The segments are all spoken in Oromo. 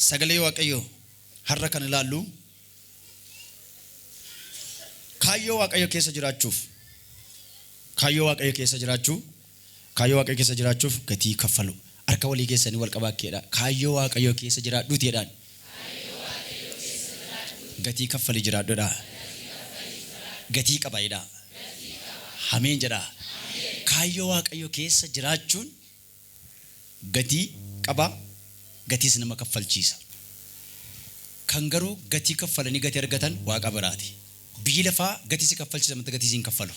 Sagalee Waaqayyoo har'a kan ilaallu kaayyoo Waaqayyo keessa jiraachuuf, kaayyoo Waaqayyo keessa jiraachuu, kaayyoo Waaqayyo keessa jiraachuuf gatii kaffalu. Harka walii keessanii wal qabaakkeedha. Kaayyoo Waaqayyo keessa jiraadhuuti jedhaan. Gatii kaffali jiraadhuudha. Gatii qaba jedhaa. Ameen jedhaa. Kaayyoo Waaqayyo keessa jiraachuun gatii qaba, gatiis nama kaffalchiisa. Kan garuu gatii kaffalanii gatii argatan Waaqa biraati. Biyyi lafaa gatii si kaffalchiisa malee gatii si hin kaffalu.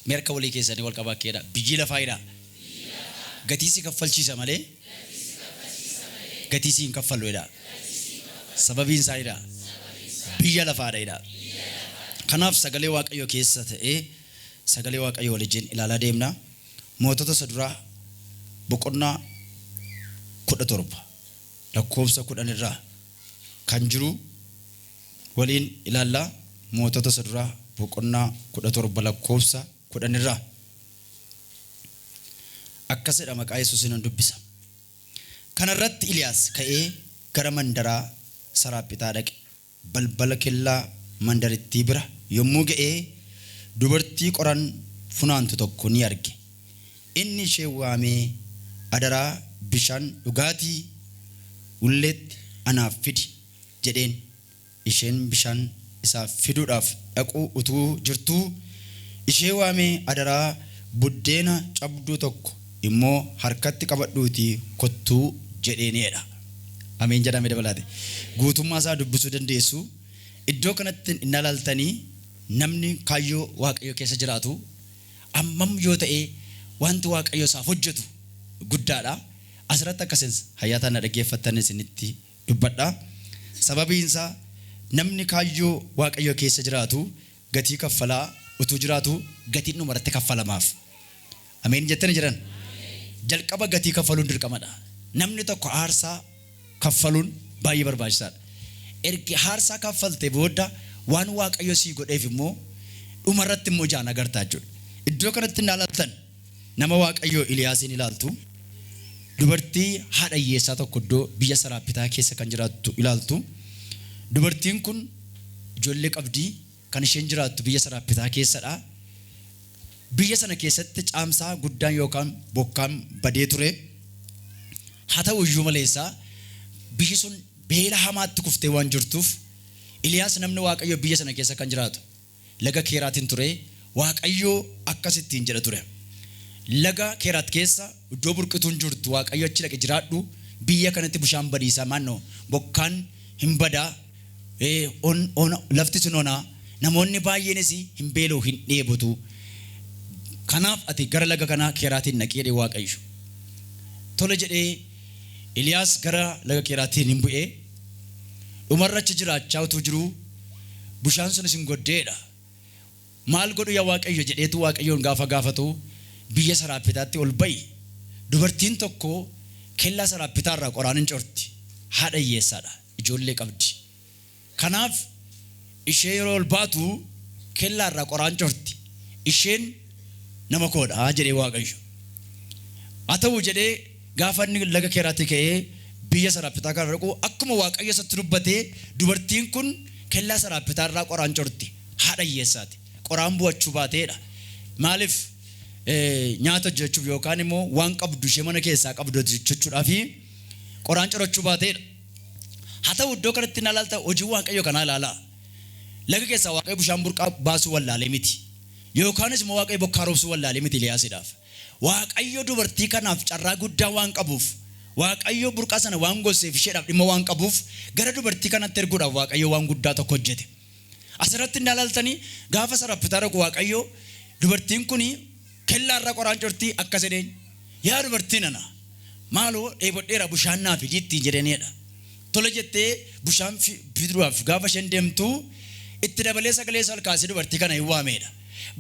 Mee harka walii keessanii wal qabaakkeedha. Biyyi lafaa jedhaa. Gatii si kaffalchiisa malee gatii si hin kaffalu jedhaa. Sababiin isaa jedhaa. Biyya lafaadha jedhaa. Kanaaf sagalee Waaqayyoo keessa ta'ee sagalee Waaqayyoo waliin ilaalaa deemna. Mootota isa duraa boqonnaa 17 lakkoofsa 10 irraa kan jiru waliin ilaallaa. Mootota isa duraa boqonnaa 17 lakkoofsa 10 irraa akkasidha. Maqaa Yesuusiin nan dubbisa. Kanarratti Iliyaas ka'ee gara mandaraa Saraaphitaa dhaqe. Balbala kellaa mandarittii bira yommuu ga'ee dubartii qoran funaantu tokko ni arge. Inni ishee waamee, adaraa bishaan dhugaatii ulleetti anaaf fidi jedheen. Isheen bishaan isaaf fiduudhaaf dhaquu utuu jirtuu ishee waamee, adaraa buddeena cabduu tokko immoo harkatti qabadhuutii kottuu jedheenidha. Ameen jedhame dabalaate. Guutummaa isaa dubbisuu dandeessu. Iddoo kanatti hin ilaaltanii namni kaayyoo Waaqayyo keessa jiraatu ammam yoo ta'e wanti Waaqayyo isaaf hojjetu guddaadha. Asirratti akkasin hayyaataan na dhaggeeffattan isinitti dubbadha. Sababiin isaa namni kaayyoo Waaqayyo keessa jiraatu gatii kaffalaa utuu jiraatu gatiin dhumarratti kaffalamaaf. Ameen jettanii jiran. Jalqaba gatii kaffaluun dirqamadha. Namni tokko aarsaa kaffaluun baay'ee barbaachisaadha. Ergi aarsaa kaffalte booda waan Waaqayyo sii godheef immoo dhumarratti immoo ijaan agartaa jechuudha. Iddoo kanatti hin ilaaltan nama Waaqayyoo Iliyaasiin ilaaltu. Dubartii haadha hiyyeessaa tokko iddoo biyya Saraaphitaa keessa kan jiraattu ilaaltu. Dubartiin kun ijoollee qabdii, kan isheen jiraattu biyya Saraaphitaa keessadha. Biyya sana keessatti caamsaa guddaan yookaan bokkaan badee ture. Haa ta'u iyyuu maleessaa biyyi sun beela hamaatti kuftee waan jirtuuf Iliyaas namni Waaqayyoo biyya sana keessa kan jiraatu laga Keeraatiin ture. Waaqayyoo akkasittiin jedha ture. Laga Keeraat keessa iddoo burqituun jirtu Waaqayyo achi dhaqe jiraadhu, biyya kanatti bishaan badiisaa maannoo bokkaan hin badaa, lafti sun onaa, namoonni baay'eenis hin beela'u hin dheebotu. Kanaaf ati gara laga kanaa Keeraatiin dhaqi jedhee Waaqayyo. Tole jedhee Iliyaas gara laga Keeraatiin hin bu'ee dhumarra achi jiraachaa utuu jiruu bishaan sunis hin goddeedha. Maal godhu yaa Waaqayyo jedheetu Waaqayyoon gaafa gaafatu biyya Saraapitaatti ol ba'i. Dubartiin tokko kellaa Saraapitaarraa qoraan hin corti. Haadha hiyyeessaadha. Ijoollee qabdi. Kanaaf ishee yeroo ol baatu kellaarraa qoraan corti. Isheen nama koodha jedhee Waaqayyo. Haa ta'u jedhee gaafa inni laga Keeraatti ka'ee biyya Saraapitaa kana dhaqu akkuma Waaqayyo isatti dubbatee dubartiin kun kellaa Saraapitaarraa qoraan corti. Haadha hiyyeessaati. Qoraan bu'achuu baateedha. Maaliif nyaata hojjechuuf yookaan immoo waan qabdu ishee mana keessaa qabdu hojjechuudhaaf qoraan corachuu baateedha. Haa ta'u iddoo kanatti na ilaalta hojii Waaqayyo kanaa ilaalaa. Laga keessaa Waaqayyo bishaan burqaa baasuu wallaalee miti. Yookaanis immoo Waaqayyo bokkaa roobsuu wallaalee miti Iliyaasiidhaaf. Waaqayyo dubartii kanaaf carraa guddaa waan qabuuf, Waaqayyo burqaa sana waan gosseef isheedhaaf dhimma waan qabuuf gara dubartii kanatti erguudhaaf Waaqayyo waan guddaa tokko hojjete. Asirratti hin ilaaltanii gaafa Saraphitaa dhaqu Waaqayyo dubartiin kun kellaarraa qoraan cortii akkas jedheen, yaa dubartii nana maaloo dheebodheera bishaan naa fidi ittiin jedhaniidha. Tole jettee bishaan fiduudhaaf gaafa isheen deemtu itti dabalee sagalee isaa ol kaasee dubartii kana hin waameedha.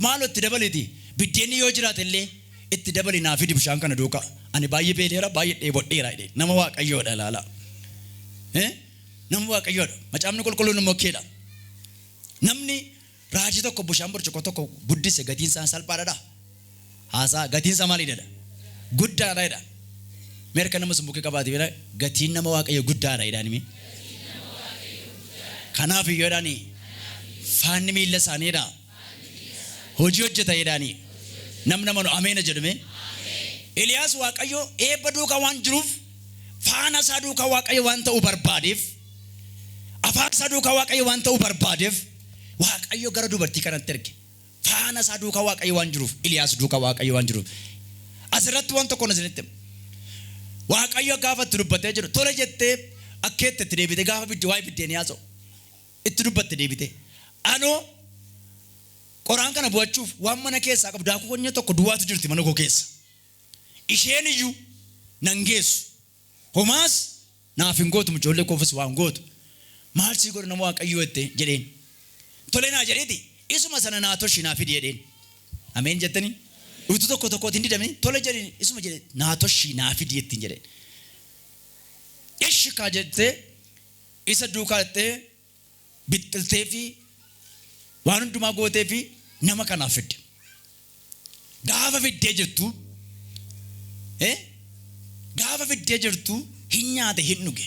Maaloo itti dabaliiti biddeenni yoo jiraate illee itti dabali naa fidi bishaan kana duukaa. Ani baay'ee beeleera baay'ee dheebodheera jedhee nama Waaqayyoodha ilaala. Nama Waaqayyoodha. Macaafni qulqulluun immoo keedha. Namni raajii tokko bishaan burcuqqoo tokko guddise gatiin isaa salphaadha. Haasaa gatiin isaa maalidha? Guddaadha jedha. Mee harka nama sun bukkee qabaate bira gatiin nama Waaqayyo guddaadha jedhaan himi. Kanaaf iyyuu jedhanii faanni miilla isaaniidha. Hojii hojjeta jedhanii. Namni amanu ameena jedhume. Eliyaas Waaqayyo eebba duukaa waan jiruuf, faana isaa duukaa Waaqayyo waan ta'uu barbaadeef, afaan isaa duukaa Waaqayyo waan ta'uu barbaadeef, Waaqayyo gara dubartii kanatti erge. Faana isaa duukaa Waaqayyo waan jiruuf, Eliyaas duukaa Waaqayyo waan jiruuf. Asirratti waan tokkoon isinitti hima. Waaqayyo gaafa itti dubbatee jiru tole jettee akkeetti itti deebite, gaafa bidde waa'ee biddeenii haasa'u itti dubbatte deebite. Anoo qoraan kana bu'achuuf waan mana keessaa qabu daakuu konyee tokko duwwaatu jirti mana koo keessa. Isheen iyyuu nan geessu. Homaas naaf hin gootu, ijoollee koofis waan gootu. Maal sii godhu nama Waaqayyoo jette jedheen. Tole naa jedheeti isuma sana naa toshi naa fidi jedheen. Ameen jettanii? Utuu tokko tokkootiin didamee tole jedheen, isuma jedhe naa toshi naa fidi jettiin jedheen. Ishi kaa jettee isa duukaa jettee bixxiltee fi waan hundumaa gootee fi nama kanaaf fidde. Gaafa fiddee jirtu, gaafa fiddee jirtu hin nyaate, hin dhuge.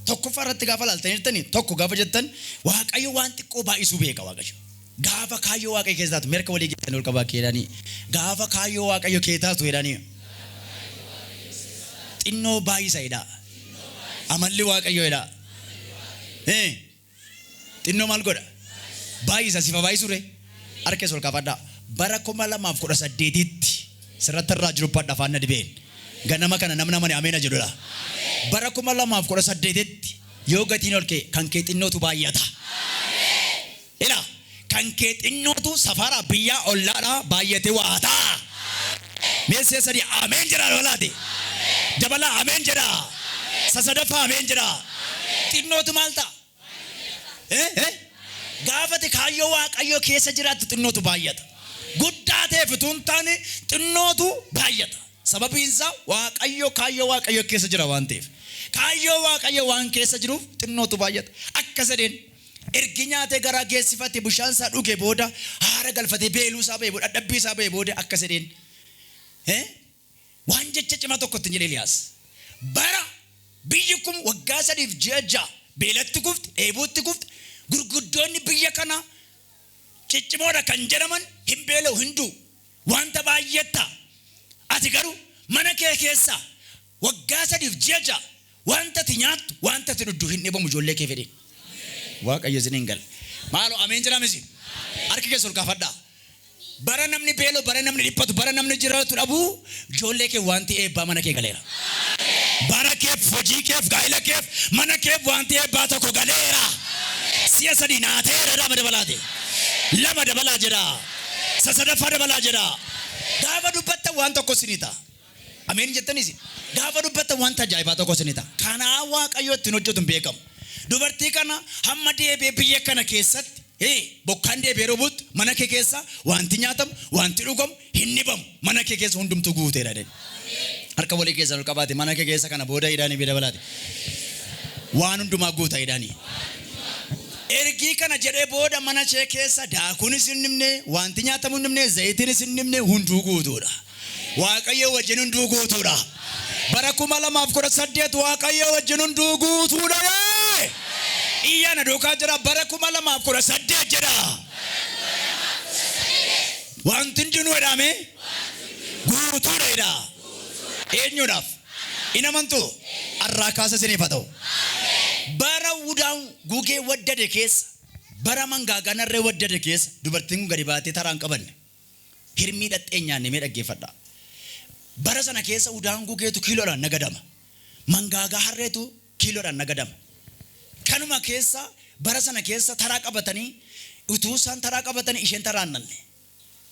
Tokkoffaa irratti gaafa ilaaltanii jirtanii tokko gaafa jettan, Waaqayyo waan xiqqoo baay'isuu beeka Waaqayyo. Gaafa kaayyoo Waaqayyo keessa taatu, mirga walii keessanii ol qabaa jedhanii, gaafa kaayyoo Waaqayyo kee taatu jedhanii, xinnoo baay'isa jedha. Amalli Waaqayyo jedha. Xinnoo maal godha? Baay'isa. Sifa baay'isuu ree? Harka keessa ol kaafadhaa. Bara 2018tti sirratti irraa jiru badha afaan na dibeen. Ganama kana namni amane ameena jedhudha. Bara 2018tti yoo gatiin ol ka'e, kan kee xinnootu baay'ata. Ila kan kee xinnootu safara biyyaa ollaadhaa baay'atee waa ta'a. Mee si'a sadii ameen jedhaa dabalaati. Dabalaa ameen jedhaa. Sasadaffaa ameen jedhaa. Xinnootu maal ta'a? Eh? Eh? Gaafati kaayyoo Waaqayyoo keessa jiraattu xinnootu baay'ata. Guddaa ta'eef utuu hin taane xinnootu baay'ata. Sababiin isaa Waaqayyo kaayyoo Waaqayyoo keessa jira waan ta'eef. Kaayyoo Waaqayyoo waan keessa jiruuf xinnootu baay'ata. Akka sadeen ergi nyaatee garaa geessifate, bishaan isaa dhuge booda, haara galfatee, beeluu isaa ba'e booda, dadhabbii isaa ba'e booda, akka sadeen waan jecha cimaa tokko ittiin jedhe Eliyaas. Bara biyyi kun waggaa 3 fi ji'a 6 beelatti kufte, dheebuutti kufte, gurguddoonni biyya kanaa ciccimoodha kan jedhaman hin beela'u, hin du'u. Wanta baay'ee ta'a. Ati garuu mana kee keessaa waggaa 3 fi ji'a 6 wanta ati nyaattu, wanta ati dhugdu hin dhibamu ijoollee kee fedhe. Waaqayyo isiniin gala. Maaloo ameen jedhaa misi. Harki keessa ol kaafadhaa. Bara namni beela'u, bara namni dhiphatu, bara namni jiraatu dhabu, ijoollee kee wanti eebbaa mana kee galeera. Bara keef, hojii keef, gaa'ela keef, mana keef wanti eebbaa tokko galeera. Si'a sadii naateera, lama dabalaate. Lama dabalaa jedha. Sasadaffaa dabalaa jedha. Gaafa dubbattan waan tokko isinii ta'a. Ameen jettanis, gaafa dubbattan wanta ajaa'ibaa tokko isinii ta'a. Kanaa Waaqayyo ittiin hojjetu hin beekamu. Dubartii kana hamma deebi'ee biyya kana keessatti bokkaan deebi'ee robutti mana kee keessa wanti nyaatamu, wanti dhugamu hin dhibamu. Mana kee keessa hundumtuu guuteera jedhe. Harka walii keessan ol qabaate, mana kee keessa kana booda hidhaanii bira dabalaate. Waan hundumaa guuta hidhaanii. Ergii kana jedhee booda mana ishee keessa daakuunis hin dhibne, wanti nyaatamu hin dhibne, zayitiinis hin dhibne, hunduu guutuudha. Waaqayyo wajjin hunduu guutuudha. Bara 2018 Waaqayyo wajjin hunduu guutuudha. Iyyaana duukaa jira, bara 2018 jedha. Wanti hundinuu jedhame guutuudha jedha. Eenyuudhaaf? In amantu? Arraa kaasa isiniif haa ta'u. Bara udaan gugee waddade keessa, bara mangaagaan harree waddade keessa, dubartiin kun gadi baatee taraa hin qabanne. Hirmii dhaxxee hin nyaanne, mee dhaggeeffadhaa. Bara sana keessa udaan gugeetu kiiloodhaan nagadama. Mangaagaa harreetu kiiloodhaan nagadama. Kanuma keessa, bara sana keessa taraa qabatanii, utuu isaan taraa qabatanii isheen taraa hin dhanne.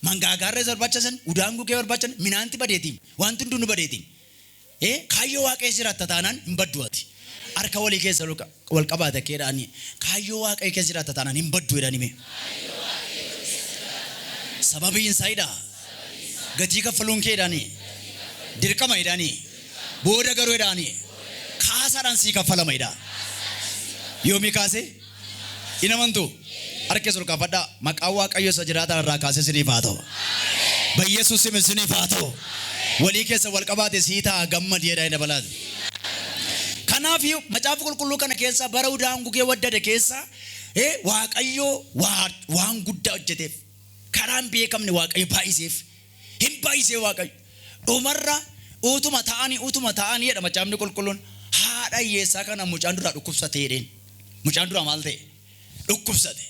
Mangaagaa harree barbaachisan, udaan gugee barbaachisan, minaanti badeetiin, wanti hunduu nu badeetiin. Kaayyoo Waaqayyo jiraatta taanaan hin baddu ati. Harka walii keessa wal qabaate keedhaanii, kaayyoo Waaqayyo keessa jiraatta taanaan hin baddu jedhanii mee. Sababiin isaa hidha. Gatii kaffaluun keedhaanii. Dirqama hidhaanii. Booda garuu hidhaanii. Kaasaadhaan sii kaffalama hidha. Yoomii kaasee? In amantu? Harka keessa ol kaafadhaa. Maqaan Waaqayyo isa jiraataa irraa kaasee isiniif haa ta'u. Bayyesuus sim isiniif haa ta'u. Walii keessa wal qabaate, sii ta'a gammadi jedhaa dabalaate. Kanaaf Kanaaf macaafa qulqulluu kana keessa bara udaan gugee waddade keessa Waaqayyo waan guddaa hojjeteef karaan beekamne Waaqayyo baay'iseef hin baay'isee Waaqayyo. Dhumarra utuma ta'anii jedha macaafni qulqulluun haadha hiyyeessaa kana mucaan duraa dhukkubsate jedheen. Mucaan duraa maal ta'e? Dhukkubsate.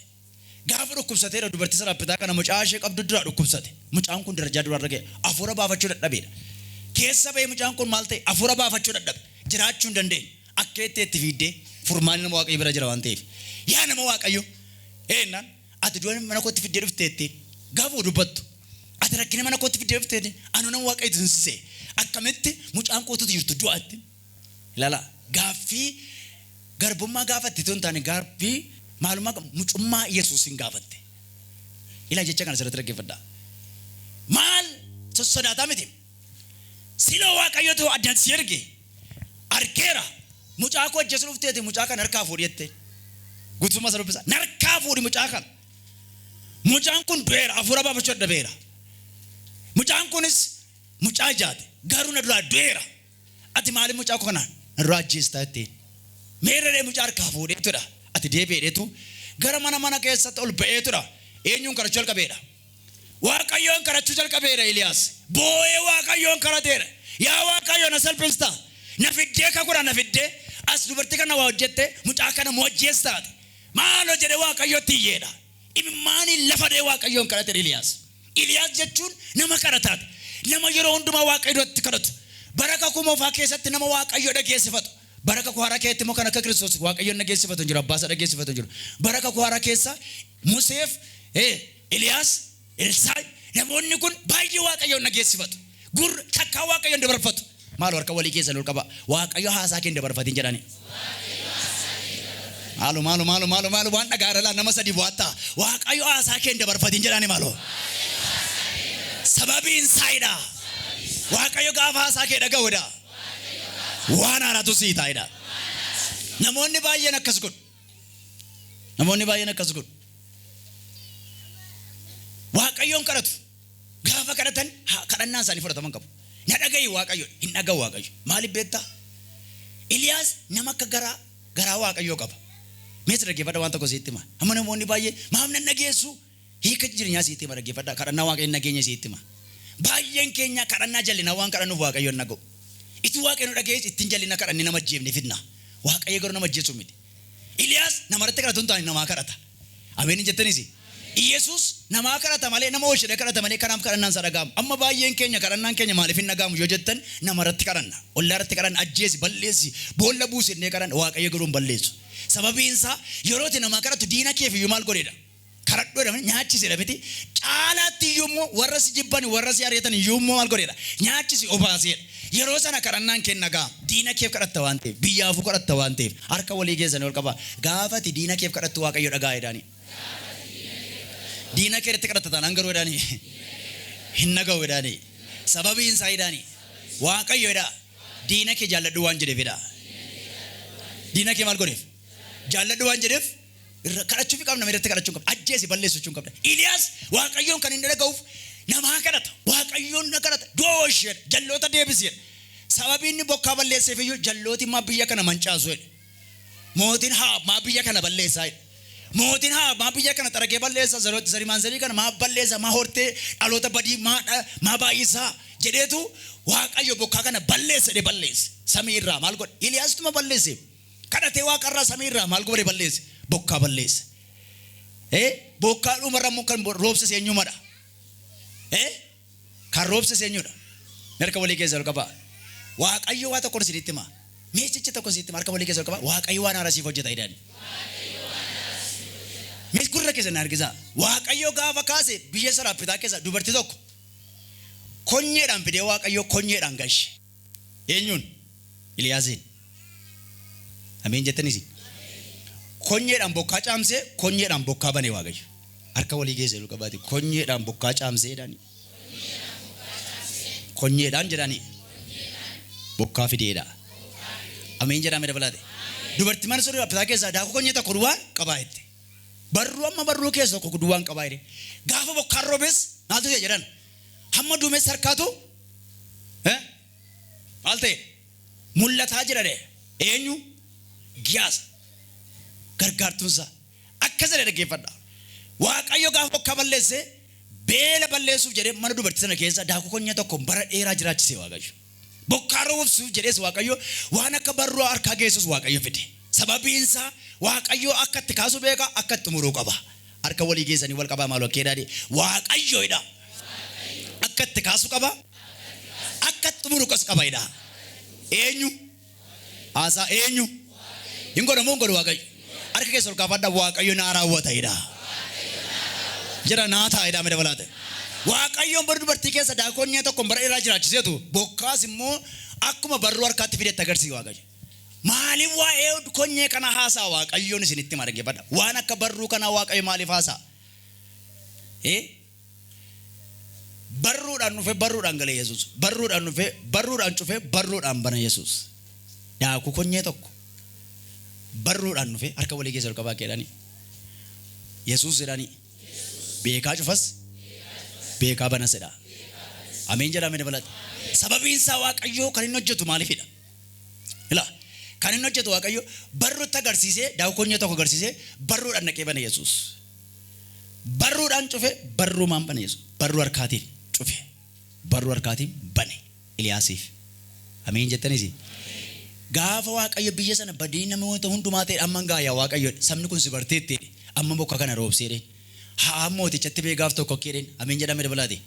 Gaafa dhukkubsateedha dubartii Saraapitaa kana mucaa ishee qabdu duraa dhukkubsate. Mucaan kun darajaa duraarra ga'e. Hafuura baafachuu dadhabeedha. Keessa ba'ee mucaan kun maal ta'e? Hafuura baafachuu dadhabe. Jiraachuu hin dandeenye. Akka itti fiiddee furmaanni nama Waaqayyo bira jira waan ta'eef. Yaa nama Waaqayyo eenyaan ati du'a mana kootti fiddee dhufteetti gaafa dubbattu. Ati rakkina mana kootti fiddee dhufteetti anu nama Waaqayyo sinsisee. Akkamitti mucaan kootutu jirtu du'aatti. Ilaala gaaffii garbummaa gaafatte tun taane gaaffii maalummaa mucummaa Yesuusin gaafatte. Ilaa jecha kana sirriitti dhaggeeffadhaa. Maal sossodaataa miti. Siloo Waaqayyotu addaan si erge argeera. Mucaa koo ajjeesuu dhufteeti mucaa kana harkaa fuudhi jette. Guutummaa isa dubbisa. Narkaa fuudhi mucaa kana. Mucaan kun du'eera hafuura baafachuu dadhabeera. Mucaan kunis mucaa ijaate garuu na duraa du'eera. Ati maaliif mucaa koo kana na duraa ajjeestaa jetteen. Meerree mucaa harkaa fuudheetudha. Ati deebi'eetu gara mana keessatti ol ba'eetudha. Eenyuun kadhachuu jalqabeedha. Waaqayyoon kadhachuu jalqabeera Iliyaas. Boo'ee Waaqayyoon kadhateera. Yaa Waaqayyo na salphista. Na fiddee kakudha na fiddee. As dubartii kana waa hojjette mucaa kana moo ajjeestaate. Maaloo jedhee Waaqayyotti iyyeedha. Imimmaaniin lafa dhee Waaqayyoon kadhateera Iliyaas. Iliyaas jechuun nama kadhataate. Nama yeroo hundumaa Waaqayyotti kadhatu. Bara kakuu moofaa keessatti nama Waaqayyo dhageessifatu. Bara kakuu haaraa keessatti immoo kan akka Kiristoos Waaqayyoon dhageessifatu hin jiru. Abbaa isaa dhageessifatu hin jiru. Bara kakuu haaraa keessa Museef, Iliyaas, Elsaa'i namoonni kun baay'ee Waaqayyoon dhageessifatu. Gurra takkaa Waaqayyoon dabarfatu. Maal harka walii keessan ol qaba. Waaqayyo haasaa kee hin dabarfatin jedhani. Maalo maalo maalo maalo maalo waan dhagaa irra nama sadi bu'atta. Waaqayyo haasaa kee hin dabarfatin jedhani maalo. Sababiin isaayidha. Waaqayyo gaafa haasaa kee dhaga'uudha. Waan haaraatu sii taa'edha. Namoonni baay'een akkas godhu. Namoonni baay'een akkas godhu. Waaqayyoon kadhatu. Gaafa kadhatan kadhannaan isaanii fudhataman qabu. Na dhaga'i Waaqayyo hin dhaga'u Waaqayyo. Maaliif beektaa? Iliyaas nama akka garaa Waaqayyoo qaba. Mees dhaggeeffadha waan tokko sitti hima. Amma namoonni baay'ee maaf nan dhageessu? Hiika jireenyaa sitti hima dhaggeeffadha. Kadhannaa Waaqayyo hin dhageenye sitti hima. Baay'een keenya kadhannaa jallinaa waan kadhannuuf Waaqayyo hin dhaga'u. Itti Waaqayyo nu dhageessu ittiin jallina kadhannee nama ajjeefne fidna. Waaqayyo garuu nama ajjeessu miti. Iliyaas namarratti kadhatu hin taane namaa kadhata. Ameen hin jettanis? Yesuus namaa kadhata malee nama oolchedha kadhata malee kanaaf kadhannaan isaa dhaga'ama. Amma baay'een keenya kadhannaan keenya maaliif hin dhaga'amu yoo jettan namarratti kadhanna. Ollaarratti kadhanna ajjeesi balleessi boolla buusi jennee kadhanna Waaqayyo garuu hin balleessu. Sababiin isaa yeroo itti namaa kadhattu diina keef iyyuu maal godheedha? Kadhadhu jedhame nyaachise miti. Caalaatti iyyuu immoo warra si jibban warra si ari'atan iyyuu immoo maal godheedha? Nyaachisi obaaseedha. Yeroo sana kadhannaan kee dhaga'ama. Diina keef kadhatta waan ta'eef biyyaafuu kadhatta waan ta'eef harka walii keessanii ol qabaa. Gaafa ati diina keef kadhattu Waaqayyo dhaga'a jedhaani. Diina kee irratti kadhatta taanaan garuu jedhaani hin dhaga'u jedhaani. Sababiin isaa jedhaani Waaqayyo jedha diina kee jaalladhu waan jedheef jedha. Diina kee maal godheef? Jaalladhu waan jedheef irra kadhachuu fi qabna irratti kadhachuu qabna. Ajjeesi balleessu jechuun qabna. Iliyaas Waaqayyoon kan hin dhaga'uuf namaa kadhata. Waaqayyoon na kadhata. Du'a oolcheedha. Jalloota deebiseedha. Sababii inni bokkaa balleesseef iyyuu jallooti maa biyya kana mancaasu jedhe. Mootiin haa maa biyya kana balleessaa jedhe. Mootiin haa maa biyya kana xaragee balleessa zarimaan zarii kana maa balleessa maa hortee dhaloota badii maa baay'isaa jedheetu Waaqayyo bokkaa kana balleessa jedhe balleesse. Samii irraa maal godhe? Iliyaastuma balleesse. Kadhatee waaqarraa samii irraa maal godhe balleesse? Bokkaa balleesse. Bokkaa dhumarra immoo kan roobsise eenyumadha? Kan roobsise eenyudha? Harka walii keessa ol qabaa. Waaqayyo waa tokko isinitti hima. Meeshichi tokko isinitti hima. Harka walii keessa ol qabaa. Waaqayyo waan haaraa siif hojjeta jedhani. Mees gurra keessa na argisaa. Waaqayyo gaafa kaase biyya Saraapitaa keessa dubartii tokko konyeedhaan fidee Waaqayyo konyeedhaan gashe. Eenyuun? Iliyaasiin. Ameen jettanis. Konyeedhaan bokkaa caamsee konyeedhaan bokkaa banee Waaqayyo. Harka walii keessa ol qabaati. Konyeedhaan bokkaa caamsee jedhani. Konyeedhaan jedhani. Bokkaa fideedha. Ameen jedhame dabalaate. Dubartii mana Saraapitaa keessaa daakuu konyee tokko duwwaan qabaa jette. Barruu amma barruu keessa tokko duwwaan qabaa jedhe. Gaafa bokkaan roobes maaltu ta'e jedhan. Hamma duumessa harkaatu maal ta'e? Mul'ataa jira de. Eenyu? Giyaas gargaartuunsaa akka jedhe dhaggeeffadha. Waaqayyo gaafa bokkaa balleesse beela balleessuuf jedhee mana dubartii sana keessa daakuu konyee tokko bara dheeraa jiraachise Waaqayyo. Bokkaa roobsuuf jedhees Waaqayyo waan akka barruu harkaa geessus Waaqayyo fide. Sababiin isaa Waaqayyo akka itti kaasu beeka, akka itti xumuruu qaba. Harka walii geessanii wal qabaa maaloo keedhaadhi. Waaqayyoodha. Akka itti kaasu qaba. Akka itti xumuru qas qaba jedha. Eenyu? Haasaa eenyu? Hin godhamu hin godhu Waaqayyo. Harka keessa ol kaafadha, Waaqayyo naa raawwata jedha. Jira naa ta'a jedha mee dabalaate. Waaqayyoon bara dubartii keessa daakonyee tokko bara dheeraa jiraachiseetu bokkaas immoo akkuma barruu harkaatti fidetti agarsiisa Waaqayyo. Maaliif waa'ee konyee kana haasaa Waaqayyoon isinitti hima, dhaggeeffadha. Waan akka barruu kanaa Waaqayyo maaliif haasaa? Barruudhaan dhufee barruudhaan galee Yesuus. Barruudhaan dhufee barruudhaan cufee barruudhaan bana Yesuus. Daakuu konyee tokko barruudhaan dhufee harka walii keessa ol qabaa jedhanii. Yesuus jedhanii. Beekaa cufas beekaa banas jedha. Ameen jedhamee dabalata. Sababiin isaa Waaqayyoo kan inni hojjetu maaliifidha? Ilaa kan inni hojjetu Waaqayyo barruutti agarsiisee daakuu konyee tokko agarsiisee barruudhaan naqee bane Yesuus. Barruudhaan cufe, barruumaan bane Yesuus. Barruu harkaatiin cufe. Barruu harkaatiin bane Iliyaasiif. Ameen jettaniisi. Gaafa Waaqayyo biyya sana badii namoota hundumaa ta'e amma gaa yaa Waaqayyo sabni kun si barteetti jedhe amma bokka kana roobsee jedheen. Haa mootichatti bee gaaf tokko jedheen. Ameen jedhame dabalaate.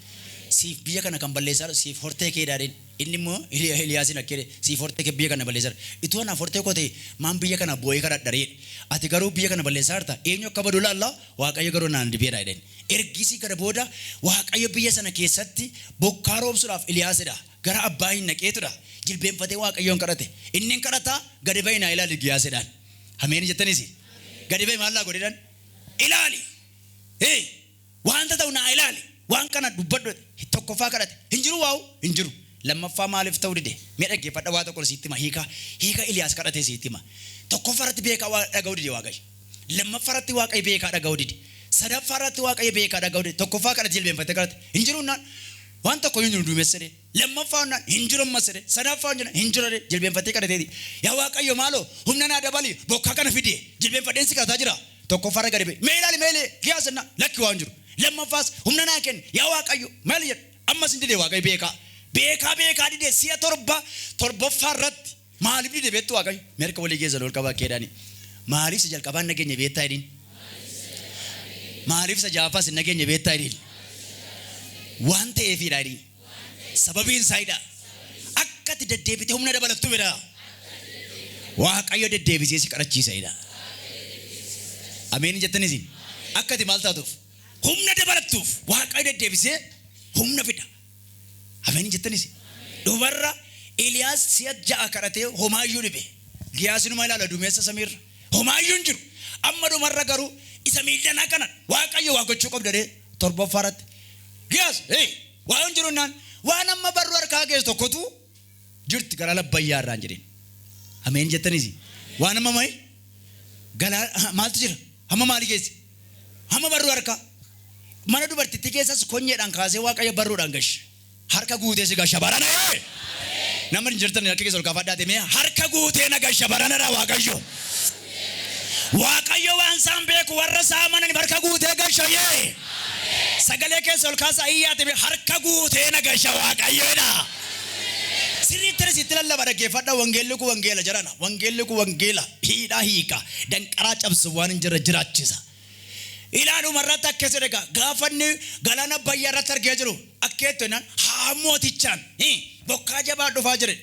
Siif biyya kana kan balleessaa siif hortee keedhaa jedheen. Inni immoo Iliyaasin akka jedhe siif hortee kee biyya kana balleessaa jira. Ituu anaaf hortee koo ta'e maan biyya kana boo'ee kadhadha ree jedhe. Ati garuu biyya kana balleessaa jirta. Eenyu akka badu ilaalla, Waaqayyo garuu naan dibeera jedheen. Ergisii kana booda Waaqayyo biyya sana keessatti bokkaa roobsuudhaaf Iliyaasidha. Gara abbaa hin naqeetudha. Jilbeenfatee Waaqayyoon kadhate. Inni hin kadhataa gadi ba'i naa ilaali Giyaasidhaan. Ameen jettaniisi. Gadi ba'i maal laa godheedhaan? Ilaali. Hee! Wanta ta'u naa ilaali. Waan kana dubbadhu. Tokkoffaa kadhate. Hin jiru waa'u? Hin jiru. Lammaffaa maaliif ta'uu dide? Mee dhaggeeffadha, waa tokko sitti hima. Hiika Iliyaas kadhate sitti hima. Tokkoffaa irratti beekaa waa dhaga'uu dide Waaqayyo. Lammaffaa irratti Waaqayyo beekaa dhaga'uu dide. Sadaffaa irratti Waaqayyo beekaa dhaga'uu dide. Tokkoffaa kadhate, jilbeenfatee kadhate. Hin jiru naan waan tokko hin jiru duumessa jedhe. Lammaffaa naan hin jiru ammas jedhe. Sadaffaa hin jiru hin jiru jedhe. Jilbeenfatee kadhateeti. Yaa Waaqayyo maaloo humna naa dabali, bokkaa kana fide. Jilbeenfadheen si kadhataa jira. Tokkoffaa irra gadi ba'e. Mee ilaali, mee ilaali Giyaas jennaan lakki waan jiru. Lammaffaas humna naa kenni yaa Waaqayyo maali jedhe. Ammas hin dide Waaqayyo beekaa. Beekaa beekaa dide si'a torba, torbaffaa irratti maaliif dide beektu Waaqayyo? Mee harka walii keessan ol qabaa keedhaani. Maaliif isa jalqabaa hin dhageenye beektaa jedhiin? Maaliif isa ja'affaas hin dhageenye beektaa jedhiin? Waan ta'eefidha jedhiin. Sababiin isaa jedha. Akka ati deddeebitee humna dabalattu jedha. Waaqayyo deddeebisee si kadhachiisa jedha. Ameen jettaniis. Akka ati maal taatuuf? Humna dabalattuuf Waaqayyo deddeebisee humna fida. Ameen jettaniis. Dhumarra Eliyaas si'a ja'a kadhatee homaayyuu dhibe. Giyaasinuma ilaala duumessa samiirra. Homaayyuu hin jiru. Amma dhumarra garuu isa miillanaa kana Waaqayyo waa gochuu qabda jedhee torbaffaa irratti Giyaas hey, waa hin jiru naan waan amma barruu harkaa geessu tokkotu jirti gara labbayyaa irraan jedheen. Ameen jettaniis. Waan amma mayi galaa maaltu jira? Hamma maalii geesse? Hamma barruu harkaa. Mana dubartittii keessas konyeedhaan kaasee Waaqayyo barruudhaan gashe. Harka guutee si gasha barana. Nama hin jirtan harka keessa ol kaafadhaate mee harka guutee na gasha baranadha Waaqayyo. Waaqayyo waan isaan beeku warra isaa amanan harka guutee gasha yee. Sagalee keessa ol kaasaa iyyaate mee harka guutee na gasha Waaqayyoodha. Sirriitti sitti lallaba, dhaggeeffadha. Wangeelli kun wangeela jedhana. Wangeelli kun wangeela hiidhaa hiika, danqaraa cabsu, waan hin jirre jiraachisa. Ilaaluma irratti akkas jedhe egaa gaafa inni galaana Abbayyaa irratti argee jiru akkeettu jennaan haa mootichaan bokkaa jabaa dhufaa jire.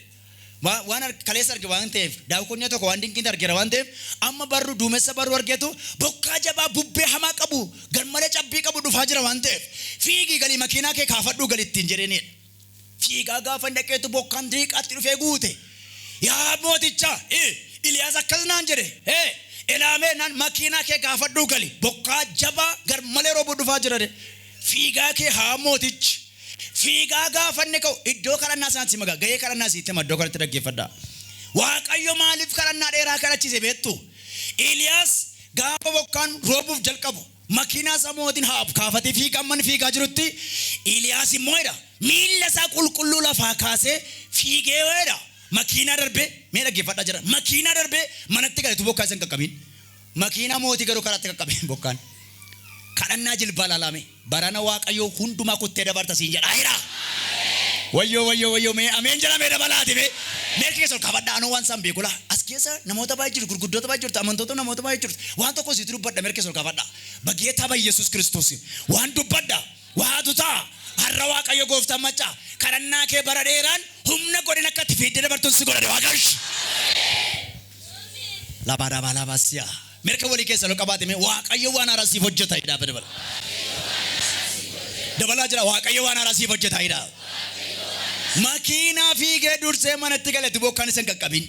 Waan kaleessa arge waan ta'eef daawkonyaa tokko waan dinqiin argeera waan ta'eef amma barru duumessa barru argeetu bokkaa jabaa bubbee hamaa qabu garmalee cabbii qabu dhufaa jira waan ta'eef fiigii galii makiinaa kee kaafadhuu gali ittiin jedheenidha. Fiigaa gaafa dhaqeetu bokkaan diiqaatti dhufee guute. Yaa mooticha, Iliyaas akkas naan jedhe. Ilaamee naan makiinaa kee gaafadhuu gali. Bokkaa jabaa garmalee roobu dhufaa jira. Fiigaa kee haa mootichi. Fiigaa gaafa inni ka'u iddoo kadhannaa sanaatti magaa gahee kadhannaa sitti hima, iddoo kanatti dhaggeeffadhaa. Waaqayyo maaliif kadhannaa dheeraa kadhachiise beektu? Iliyaas gaafa bokkaan roobuuf jalqabu makiinaa isaa mootiin haa kaafatee fiigaa amma inni fiigaa jirutti Iliyaas immoo jedha miilla isaa qulqulluu lafaa kaasee fiigee jedha. Makiinaa darbee mee dhaggeeffadhaa jira. Makiinaa darbee manatti galetu bokkaa isa hin qaqqabin. Makiinaa mootii garuu karaatti qaqqabe bokkaan. Kadhannaa jilbaa laalame. Barana Waaqayyoo hundumaa kuttee dabarta siin jedha. Jira. Wayyoo wayyoo wayyoo mee ameen jedhamee dabalaati mee. Mee keessa ol kaafadhaa anoo waan isaan beeku laa. As keessa namoota baay'ee jiru, gurguddoota baay'ee jirtu, amantoota namoota baay'ee jirtu. Waan tokko sitti dubbadha mee keessa ol kaafadhaa. በጌታ በኢየሱስ ክርስቶስ waan dubbadha. Waatu ta'a. Har'a Waaqayyo gooftaan maccaa kadhannaa kee bara dheeraan humna godhin akka itti fiiddee dabartuun si godhate Waaqayyo. Labaadhaa labaasiyaa. Mirga walii keessa ol qabaate mee Waaqayyo waan haaraa siif hojjeta jedhaa dabala. Dabalaa jira Waaqayyo waan haaraa siif hojjeta jedhaa. Makiinaa fiigee dursee manatti galatti bokkaan isa hin qaqqabin.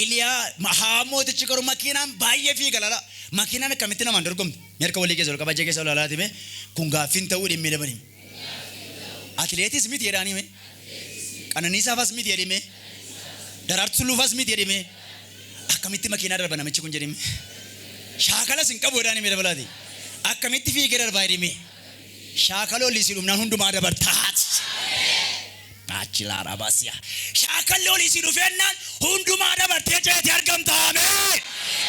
Iliyaa haa mootichi garuu makiinaan baay'ee fiiga lala. Makiinaan akkamitti namaan dorgomti? Mirga walii keessa ol qabajee keessa ol alaati mee kun gaaffiin ta'uu dhimmee dabali. Atileetis miti jedhaanii mee? Qananiisaafas miti jedhime. Daraartuu Tulluufas miti jedhime. Akkamitti makiinaa darba namichi kun jedhime. Shaakalas hin qabu jedhaanii mee dabalaati. Akkamitti fiigee darbaa jedhime. Shaakala olii si dhumnaan hundumaa dabartaat. Achi laara baasiyaa. Shaakalli olii si dhufeennaan hundumaa dabartee ceetee argamta. Ameen.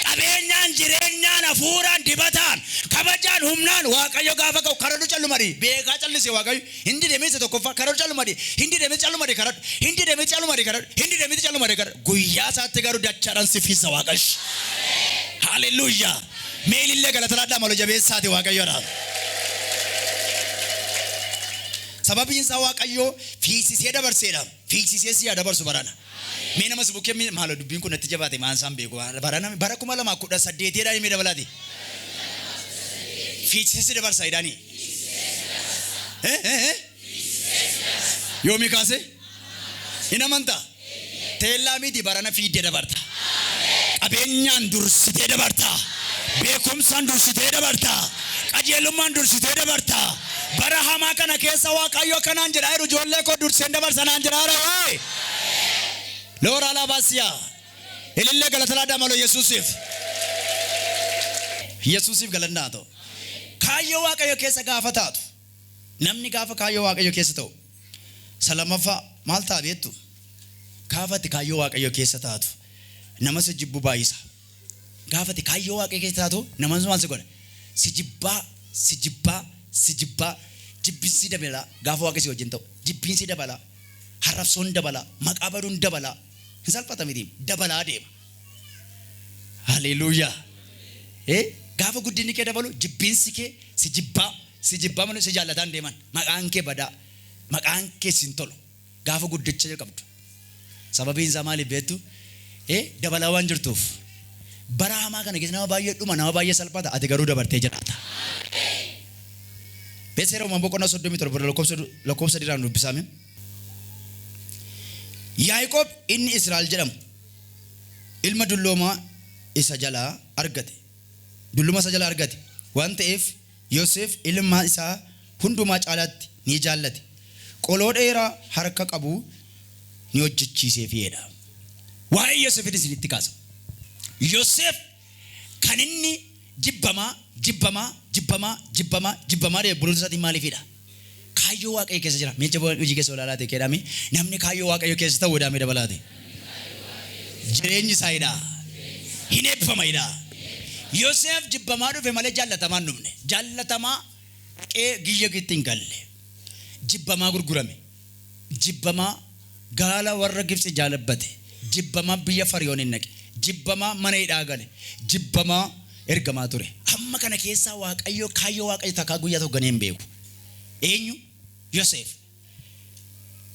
Qabeenyaan, jireenyaan, hafuuraan, dibataan, kabajaan, humnaan Waaqayyo gaafa ka'u karadhu callumadhi. Beekaa callise Waaqayyo. Hindi deemee isa tokkoffaa karadhu callumadhi. Hindi deemee callumadhi karadhu. Hindi deemee callumadhi karadhu. Hindi deemee callumadhi karadhu. Guyyaa isaatti garuu dachaadhaan si fiisa Waaqayyo. Haleluuyaa. Meelillee galata laadhaa malo jabeessaati Waaqayyoodhaaf. Sababiin isaa Waaqayyo fiigsisee dabarseedha. Fiigsisee si haa dabarsu barana. Mee namas bukkee maalo dubbiin kun natti jabaate maan isaan beeku. Barana bara 2018dhaan himee dabalaati. Fiigsisee si dabarsa jedhanii. Yoomii kaase? Hin amantaa? Teellaa miti barana fiiddee dabarta. Qabeenyaan dursitee dabarta. Beekumsaan dursitee dabarta. Qajeelummaan dursitee dabarta. Bara hamaa kana keessa Waaqayyo akkanaan jedhaa jiru ijoollee koo durseen dabarsa naan jedhaa jira. Loora alaabaasiyaa. Ilillee galata laadhaa malo Yesuusiif. Yesuusiif galannaa ta'u. Kaayyoo Waaqayyo keessa gaafa taatu. Namni gaafa kaayyoo Waaqayyo keessa ta'u. Salamaffaa maal ta'a beektu? Gaafa ati kaayyoo Waaqayyo keessa taatu nama si jibbu baay'isa. Gaafa ati kaayyoo Waaqayyo keessa taatu nama maal si godha? Si jibbaa, si jibbaa, si jibbaa, jibbinsi dabala gaafa Waaqayyo si wajjin ta'u. Jibbinsi dabala, harrabsoon dabala, maqaa baduun dabala. Hin salphata miti, dabalaa deema. Haleluuyaa. Gaafa guddinni kee dabalu jibbinsi kee si jibbaa, si jibbaa malee si jaallataan deeman. Maqaan kee badaa, maqaan kee sin tolu. Gaafa guddicha jalqabdu. Sababiin isaa maaliif beektu? Dabalaa waan jirtuuf. Bara hamaa kana keessa nama baay'ee dhuma, nama baay'ee salphata, ati garuu dabartee jiraata. Beeseera uumamaa boqonnaa 37 lakkoofsa diraan dubbisaame. Yaaqoob inni Israa'el jedhamu ilma dulloomaa isa jalaa argate. Dulluma isa jalaa argate waan ta'eef Yoosef ilma isaa hundumaa caalaatti ni jaallate. Qoloo dheeraa harka qabu ni hojjechiiseefidha. Waa'ee Yoosefin isinitti kaasa. Yoosef kan inni jibbamaa, jibbamaa, jibbamaa, jibbamaa, jibbamaa deemu obboloota isaatiin maaliifidha? Kaayyoo Waaqayyo keessa jira. Meecha hojii keessa olaalaa ta'e keedhaami. Namni kaayyoo Waaqayyo keessa ta'u jedhamee dabalaate. Jireenyi isaa hidhaa. Hin eebbifama hidhaa. Yoosef jibbamaa dhufe malee jaallatamaa hin dhufne. Jaallatamaa qe'ee giyya gitti hin galle. Jibbamaa gurgurame. Jibbamaa gaala warra Gibxi jaalabbate. Jibbamaa biyya Fariyoon hin naqe. Jibbamaa mana hidhaa gale. Jibbamaa ergamaa ture. Hamma kana keessaa Waaqayyo kaayyoo Waaqayyo takkaa guyyaa tokko ganee hin beeku. Eenyu? Yoosef.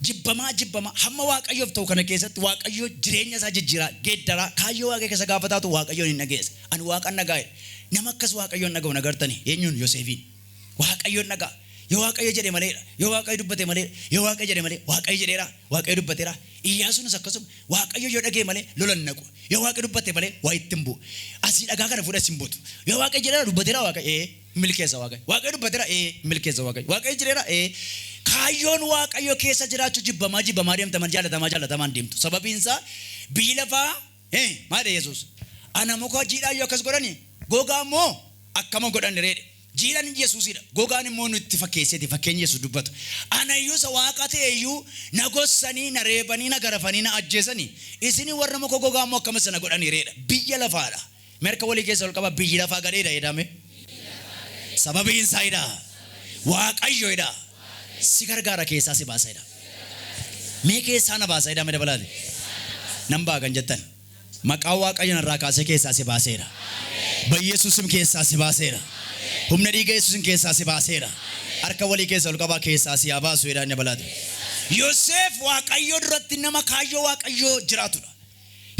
Jibbamaa jibbamaa hamma Waaqayyoof ta'u kana keessatti Waaqayyo jireenya isaa jijjiiraa geeddaraa kaayyoo Waaqayyo keessa gaafa taatu Waaqayyoon hin dhageessa. Ani Waaqan dhagaa jedhe. Nama akkas Waaqayyoon dhaga'u nagartanii eenyuun? Yoosefiin. Waaqayyoon dhagaa. Yoo Waaqayyo jedhe maleedha. Yoo Waaqayyo dubbate maleedha. Yoo Waaqayyo jedhe malee Waaqayyo jedheera. Waaqayyo dubbateera. Iyyaasuunis akkasuma Waaqayyo yoo dhagee malee lola hin naqu. Yoo Waaqayyo dubbate malee waa itti hin bu'u. Asii dhagaa kana fuudhee as hin buutu. Yoo Waaqayyo jedheera dubbateera Waaqayyo milkeessa Waaqayyo. Waaqayyo dubbateera milkeessa Waaqayyo. Waaqayyo jedheera kaayyoon Waaqayyo keessa jiraachuu jibbamaa jibbamaa deemta malee jaallatamaa jaallatamaan deemtu. Sababiin isaa biyyi lafaa maal jedhe Yesuus? Ana muka jiidhaa yoo akkas godhani gogaa immoo akkama godhan reedhe. Jiidhaan Yesuusidha. Gogaan immoo nutti fakkeesseeti fakkeenya Yesuus dubbatu. Anayyuu isa waaqa ta'eyyuu na gossanii, na reebanii, na garafanii, na ajjeesanii. Isin warra muka gogaa immoo akkama sana godhanii reedha. Biyya lafaadha. Merka walii keessa ol qaba biyyi lafaa gadheedha jedhame. Sababiin isaa jedha. Waaqayyo jedha. Si gargaara keessaa si baasa jedha. Mee keessaa na baasa jedhame dabalaate. Nan ba'a kan jettan. Maqaa Waaqayyo narraa kaasee keessaa si baaseera. Bayyesuusim keessaa si baaseera. Humna dhiiga Yesuusin keessaa si baaseera. Harka walii keessa ol qabaa keessaa si haa baasu jedhaan dabalaate. Yoseef Waaqayyo duratti nama kaayyoo Waaqayyoo jiraatudha.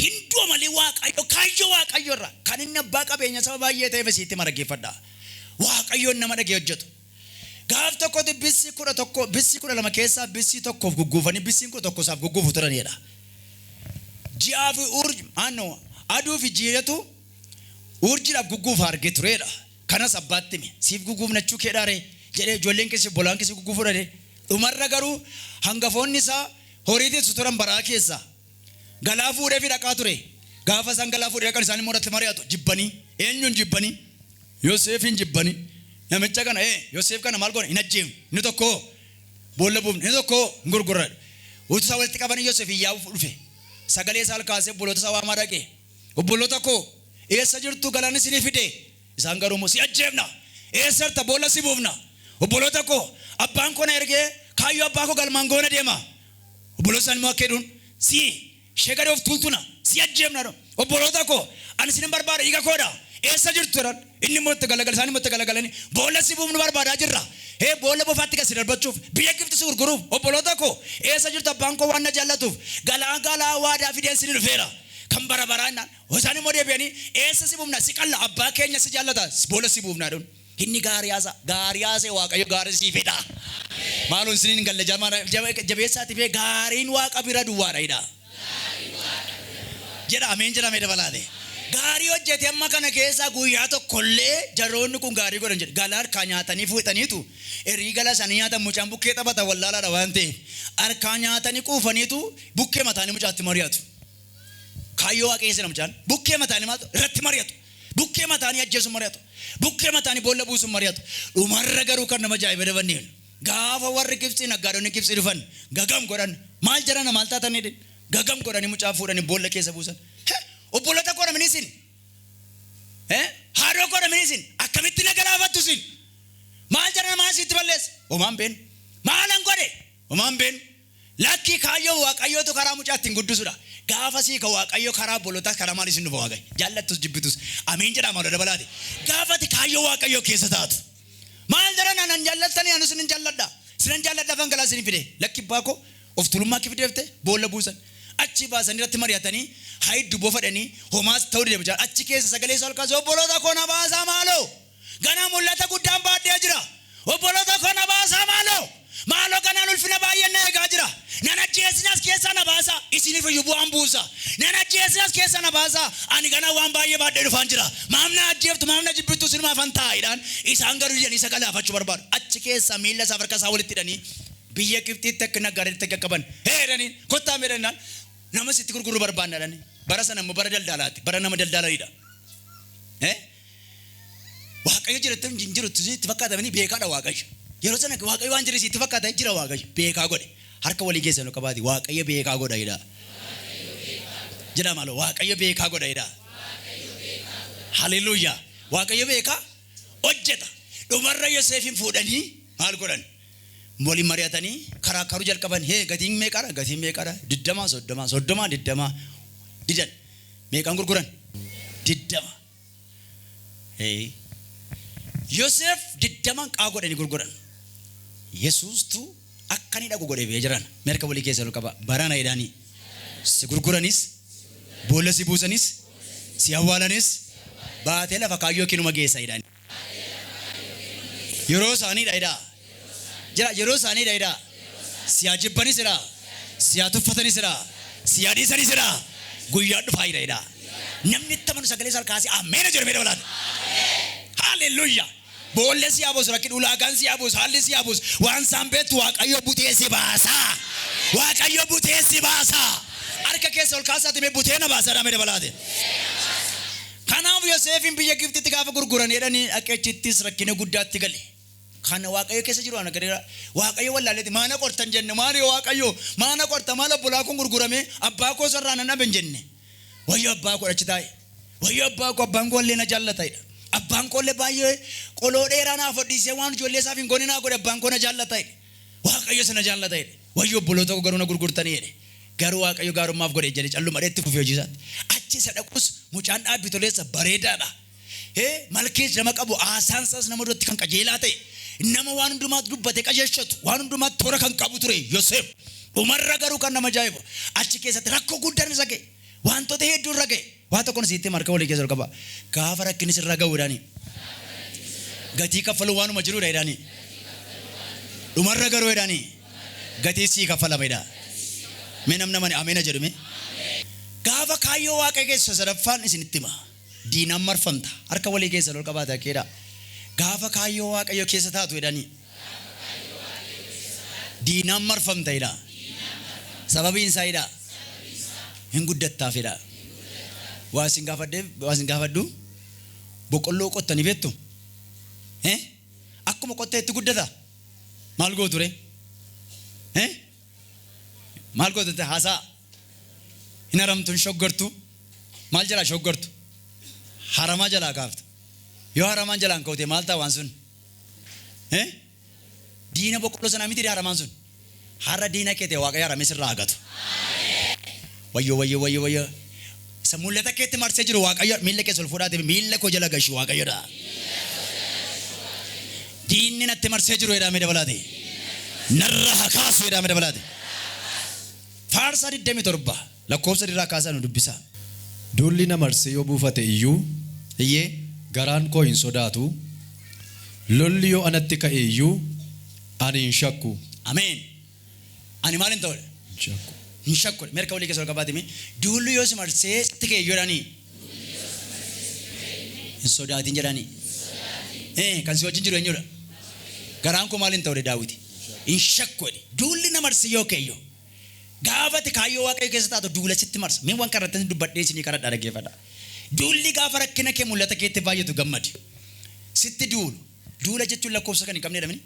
Hinduu malee Waaqayyo kaayyoo Waaqayyo irra kan inni abbaa qabeenya saba baay'ee ta'eef isiitti maraggeeffadha. Waaqayyoon nama dhagee hojjetu. Gaaf tokkotti bissi 11 bissi 12 keessaa bissi tokkoof gugguufanii bissiin 11 isaaf gugguufu turanidha. Ji'aa fi urji maannoo aduu fi jiidhatu urjiidhaaf gugguufa argee turedha. Kanas abbaatti hime. Siif gugguufnachuu keedhaare jedhee ijoolleen keessa bolaan keessa gugguufuu dhade. Dhumarra garuu hangafoonni isaa horii tiksu turan baraa keessaa. Galaa fuudhee fi dhaqaa ture. Gaafa isaan galaa fuudhee dhaqan isaan immoo irratti mari'atu jibbanii. Eenyuun jibbanii? Yoseefin jibbanii. Namicha kana Yoseef kana maal goona hin ajjeefnu. Inni tokko boolla buufne inni tokko hin gurgurra. Utuu isaa walitti qabanii Yoseef iyyaa dhufe. Sagalee isaa ol kaasee obboloota isaa waamaa dhaqe. Obboloota koo eessa jirtu galaan isinii fide. Isaan garuu immoo si ajjeefna. Eessa jirta boolla si buufna. Obboloota koo abbaan koo na ergee kaayyoo abbaa koo galmaan goona deema. Obboloota isaan immoo akka jedhuun si ishee gadi of tuultuna si ajjeefna. Obboloota koo ani isin barbaada dhiiga koodha. Eessa jirtu jedhan. Inni immoo itti galagala isaan immoo itti galagalanii boolla si buufnu barbaadaa jirra. Hee boolla bofaatti gad si darbachuuf biyya Gibxi si gurguruuf obboloota koo eessa jirtu abbaan koo waan na jaallatuuf galaa galaa waadaa fideen isin dhufeera. Kan bara baraa jennaan. Isaan immoo deebi'anii eessa si buufna si qalla abbaa keenya si jaallata boolla si buufna jedhuun. Inni gaarii haasa gaarii haasee Waaqayyo gaarii sii fida. Maaloon isiniin hin galle jabeessaati fee gaariin Waaqa bira duwwaadha jedha. Jedha ameen jedhamee dabalaate. Gaarii hojjete amma kana keessaa guyyaa tokkollee jaroonni kun gaarii godhan jedhe. Galaa harkaa nyaatanii fuudhaniitu erii gala isaanii nyaatan mucaan bukkee taphata wallaalaadha waan ta'eef harkaa nyaatanii quufaniitu bukkee mataanii mucaatti mari'atu. Kaayyoo Waaqayyo sana mucaan bukkee mataanii maaltu irratti mari'atu. Bukkee mataanii ajjeesuun mari'atu. Bukkee mataanii boolla buusuun mari'atu. Dhumarra garuu kan nama ajaa'iba dabanneen gaafa warri Gibxii naggaadonni Gibxii dhufan gagam godhan maal jarana maal taatanii jedhan gagam godhanii mucaa fuudhanii boolla keessa buusan. Obboloota koo namni isin haadhoo koo namni isin akkamitti na galaafattu isin maal jarana maal sitti balleessa homaan beenu maalan godhe homaan beenu. Lakkii kaayyoon Waaqayyootu karaa mucaa ittiin guddisudha. Gaafa sii ka Waaqayyo karaa obbolotaa karaa maalii sin dhufa Waaqayyo. Jaallattus jibbitus. Ameen jedhaa maaloo dabalaati. Gaafati kaayyoo Waaqayyoo keessa taatu. Maal jedhan anan jaallattanii anu sinin jaalladha. Sinan jaalladha afaan galaa isin fide. Lakki abbaa koo of tuulummaa kee fideefte boolla buusan. Achi baasanii irratti mari'atanii hayiddu bofa dhanii homaas ta'uu dide mucaan. Achi keessa sagalee isaa ol kaasee obboloota koo na baasaa maaloo. Ganaa mul'ata guddaan baadhee jira. Obboloota koo na baasaa maaloo. Maaloo ganaan ulfina baay'een na eegaa jira. Nan ajjeesin as keessaa na baasaa. Isiniif iyyuu bu'aan buusa. Nan ajjeesin as keessaa na baasaa. Ani ganaa waan baay'ee baadhee dhufaan jira. Maaf na ajjeeftu maaf na jibbittu isinumaafan ta'a jedhaan. Isaan garuu didanii isa galaafachuu barbaadu. Achi keessaa miilla isaaf harka isaa walitti hidhanii biyya Gibxiitti akka naggaadanitti akka qaban. Hee jedhanii kottaa mee jedhanii nama sitti gurguruu barbaanna jedhanii. Bara sana immoo bara daldalaati. Bara nama daldaalanidha. Waaqayyo jira hin jiru itti fakkaatamanii beekaadha Waaqayyo. Yeroo sana Waaqayyo waan jiru itti fakkaata jira Waaqayyo beekaa godhe. Harka walii keessa nu qabaati Waaqayyo beekaa godha jedha. Jedha maaloo Waaqayyo beekaa godha jedha. Haleluuyaa. Waaqayyo beekaa hojjeta. Dhumarra Yoseefin fuudhanii maal godhan? Waliin mari'atanii karaa karuu jalqaban. Hee gatiin meeqadha? Gatiin meeqadha? 20 30 30 20 didan. Meeqaan gurguran? 20. Yoseef 20n qaa godhanii gurguran. Yesuustu akka inni dhaqu godhee bee jiran. Mirga walii keessa ol qaba. Barana jedhanii. Si gurguranis, boolla si buusanis, si awwaalanis, baatee lafa kaayyoo kinuma geessa jedhanii. Yeroo isaaniidha jedhaa. Jira yeroo isaaniidha jedhaa. Si haa jibbanis jedhaa. Si haa tuffatanis jedhaa. Si haa dhiisanis jedhaa. Guyyaa dhufaa jira jedhaa. Namni itti amanu sagalee isaa kaasee ameen jedhamee dabalaata. Haaleluyyaa. Boollee si haa buusu rakkin ulaagaan si haa buusu haalli si haa buusu waan isaan beektu Waaqayyo butee si baasaa. Waaqayyo butee si baasaa. Harka keessa ol kaasaati mee butee na baasaa jedhamee dabalaate. Kanaaf Yoseefin biyya Gibxitti gaafa gurguran jedhanii dhaqeechittis rakkina guddaatti gale. Kana Waaqayyo keessa jiru ana gadeera. Waaqayyo wallaaleeti maana qortan jenne maali Waaqayyo maana qorta maal obbolaa kun gurgurame abbaa koo sarraa nan dhabe hin jenne. Wayyo abbaa koo achi taa'e. Wayyo abbaa koo abbaan koo illee na jaallata jedha. Abbaan koo illee baay'ee qoloo dheeraa naaf hodhiisee waan ijoollee isaaf hin goone naa godhe abbaan koo na jaallata jedhe. Waaqayyo sana jaallata jedhe. Wayyo obboloota koo garuu na gurgurtanii jedhe. Garuu Waaqayyo gaarummaaf godhe jedhe calluma dheetti fufee hojii isaatti. Achi isa dhaqus mucaan dhaabbii toleessa bareedaadha. Malkees nama qabu haasaan isaas nama duratti kan qajeelaa ta'e nama waan hundumaatti dubbate qajeelchatu waan hundumaatti toora kan qabu ture Yoseef. Dhumarra garuu kan nama ajaa'ibu achi keessatti rakkoo guddaan isa ga'e. Wantoota hedduu irra ga'e. Waa tokkoon sitti marka walii keessa ol qaba. Gaafa rakkinni sirra ga'u jedhanii. Gatii kaffaluu waanuma jirudha jedhanii. Dhumarra garuu jedhanii. Gatii sii kaffalama jedha. Mee namni amane ameena jedhu mee. Gaafa kaayyoo Waaqa keessa sadaffaan isinitti hima. Diinaan marfamta. Harka walii keessa ol qabaata keedha. Gaafa kaayyoo Waaqayyo keessa taatu jedhanii. Diinaan marfamta jedha. Sababiin isaa jedha. Hin guddattaaf jedha. Waa isin gaafadhee waa isin gaafadhu boqqolloo qottanii beektu? Akkuma qottee itti guddata. Maal gootu ree? Maal gootu haasaa? Hin haramtu hin shoggartu. Maal jalaa shoggartu? Haramaa jalaa kaaftu. Yoo haramaan jalaan ka'ute maal ta'a waan sun? Diina boqqolloo sanaa miti haramaan sun. Har'a diina kee ta'e Waaqayyo haramee sirraa hagatu. Wayyo wayyo wayyo wayyo. Isa mul'ata keetti marsee jiru Waaqayyo miilla keessa ol fuudhaati miilla koo jala gashi Waaqayyodha. Diinni natti marsee jiru jedhamee dabalaate. Narra haa kaasu jedhamee dabalaate. Faarsaa 27 lakkoofsa irraa kaasaa nu dubbisaa. Duulli na marsee yoo buufate iyyuu Iyyee. garaan koo hin sodaatu. Lolli yoo anatti ka'e iyyuu ani hin shakku. Ameen. Ani maal hin ta'u? Hin shakku. Hin shakku. Mirka walii keessa ol qabaatimi. Duulli yoo si marsee sitti ka'e jedhanii. Hin sodaatin jedhanii. Kan si wajjin jiru eenyudha? Garaan koo maal hin ta'u Daawiti? Hin shakku. Duulli na marsee yoo ka'e iyyuu. Gaafati kaayyoo Waaqayyo keessa taatu duula sitti marsa. Mee waan kana irratti dubbadhee isinii kadhadhaa dhaggeeffadha. Duulli gaafa rakkina kee mul'ata keetti baay'atu gammadi. Sitti duulu. Duula jechuun lakkoofsa kan hin qabne jedhamini.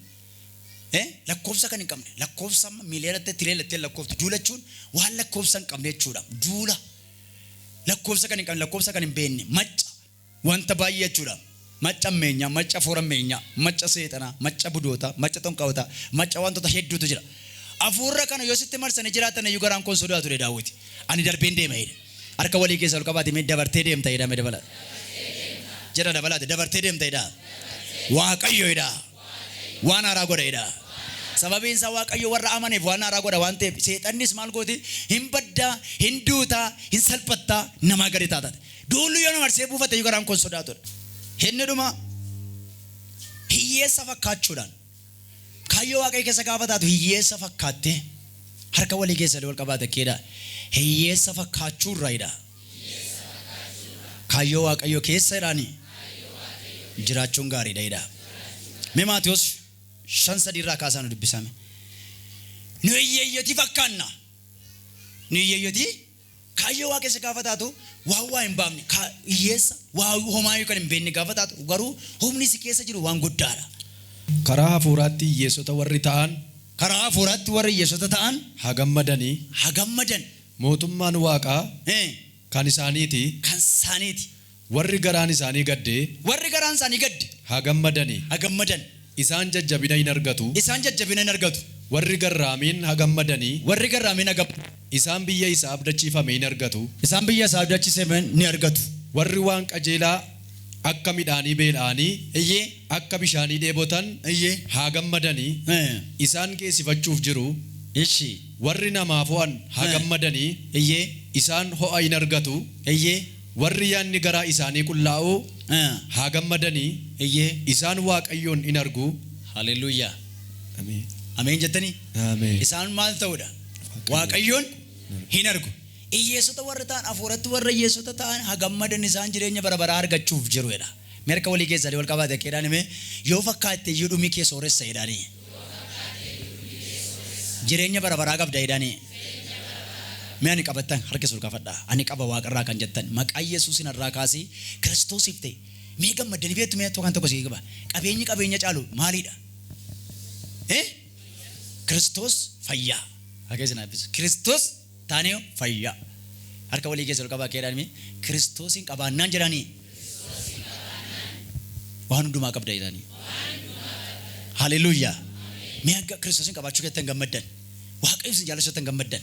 Lakkoofsa kan hin qabne. Lakkoofsa amma miiliyoonatti tireelattee lakkooftu. Duula jechuun waan lakkoofsa hin qabne jechuudha. Duula. Lakkoofsa kan hin qabne, lakkoofsa kan hin beekne. Macca. Wanta baay'ee jechuudha. Macca ammeenyaa, macca afuura ammeenyaa, macca seexanaa, macca budoota, macca xonqaawota, macca wantoota hedduutu jira. Afuurra kana yoo sitti marsanii jiraatan iyyuu garaan koon sodaatu jedhe Daawiti. Ani darbeen deema jedhe. Harka walii keessa ol qabaate mee dabartee deemta jedhame dabalaate. Jedha dabalaate dabartee deemta jedha. Waaqayyo jedha. Waan haaraa godha jedha. Sababiin isaa Waaqayyo warra amaneef waan haaraa godha waan ta'eef seexannis maal gooti hin baddaa, hin duutaa, hin salphattaa namaa gadi taata. Duulli yoo na marsee buufate iyyuu garaan koon sodaatudha. Inni dhuma hiyyeessa fakkaachuudhaan kaayyoo Waaqayyo keessa gaafa taatu hiyyeessa fakkaattee harka walii keessa wal qabaate keedha. Hiyyeessa fakkaachuurraa jedha. Kaayyoo Waaqayyo keessa jedhaani jiraachuun gaariidha jedha. Mee Maatiyos 5:3 irraa kaasaa nu dubbisame. Nu hiyyeeyyotii fakkaanna. Nu hiyyeeyyotii kaayyoo Waaqa keessa gaafa taatu waan waa hin baafne hiyyeessa waa homaayyuu kan hin beekne gaafa taatu garuu humni si keessa jiru waan guddaadha. Karaa hafuuraatti hiyyeessota warri ta'an Karaa hafuuraatti warri hiyyeessota ta'an haa gammadanii. Haa gammadan. Mootummaan Waaqaa kan isaaniiti. Kan isaaniiti. Warri garaan isaanii gadde Warri garaan isaanii gadde haa gammadanii. Haa gammadan. Isaan jajjabina hin argatu. Isaan jajjabina hin argatu. Warri garraamiin haa gammadanii. Warri garraamiin haa gammadan. Isaan biyya isaa abdachiifame hin argatu. Isaan biyya isaa abdachiifame ni argatu. Warri waan qajeelaa akka midhaanii beela'anii Iyyee. akka bishaanii dheebotan Iyyee. haa gammadanii. Isaan geessifachuuf jiru. Ishi. Warri namaaf ho'an haa gammadanii. Iyyee. Isaan ho'a hin argatu. Iyyee. Warri yaadni garaa isaanii qullaa'u haa gammadanii. Iyyee. Isaan Waaqayyoon hin argu. Haleluuyaa. Ameen. Ameen jettanii? Ameen. Isaan maal ta'uudha? Waaqayyoon hin argu. Hiyyeessota warra ta'an hafuuratti warra hiyyeessota ta'an haa gammadan isaan jireenya bara baraa argachuuf jiru jedha. Mee harka walii keessanii wal qabaate keedhaan himee yoo fakkaatte iyyuu dhumi kee sooressa jedhaanii. Jireenya bara baraa qabda jedhaanii. Mee ani qabattan harka ol kaafadhaa. Ani qaba waaqarraa kan jettan maqaa Yesuusin irraa kaasee Kiristoosiif ta'e. Mee gammaddanii beektu mee tokko kan tokko sii qaba. Qabeenyi qabeenya caalu maalidha? Eh? Kiristoos fayyaa. Harka isin eebbisu. Kiristoos taanee fayyaa. Harka walii keessa ol qabaa keedhaan mee Kiristoosiin qabaannaan jedhanii. Waan hundumaa qabda jedhanii. Haleluuyaa. Mee akka Kiristoosiin qabaachuu keessan gammaddan. Waaqayyo isin jaallachuu keessan gammaddan.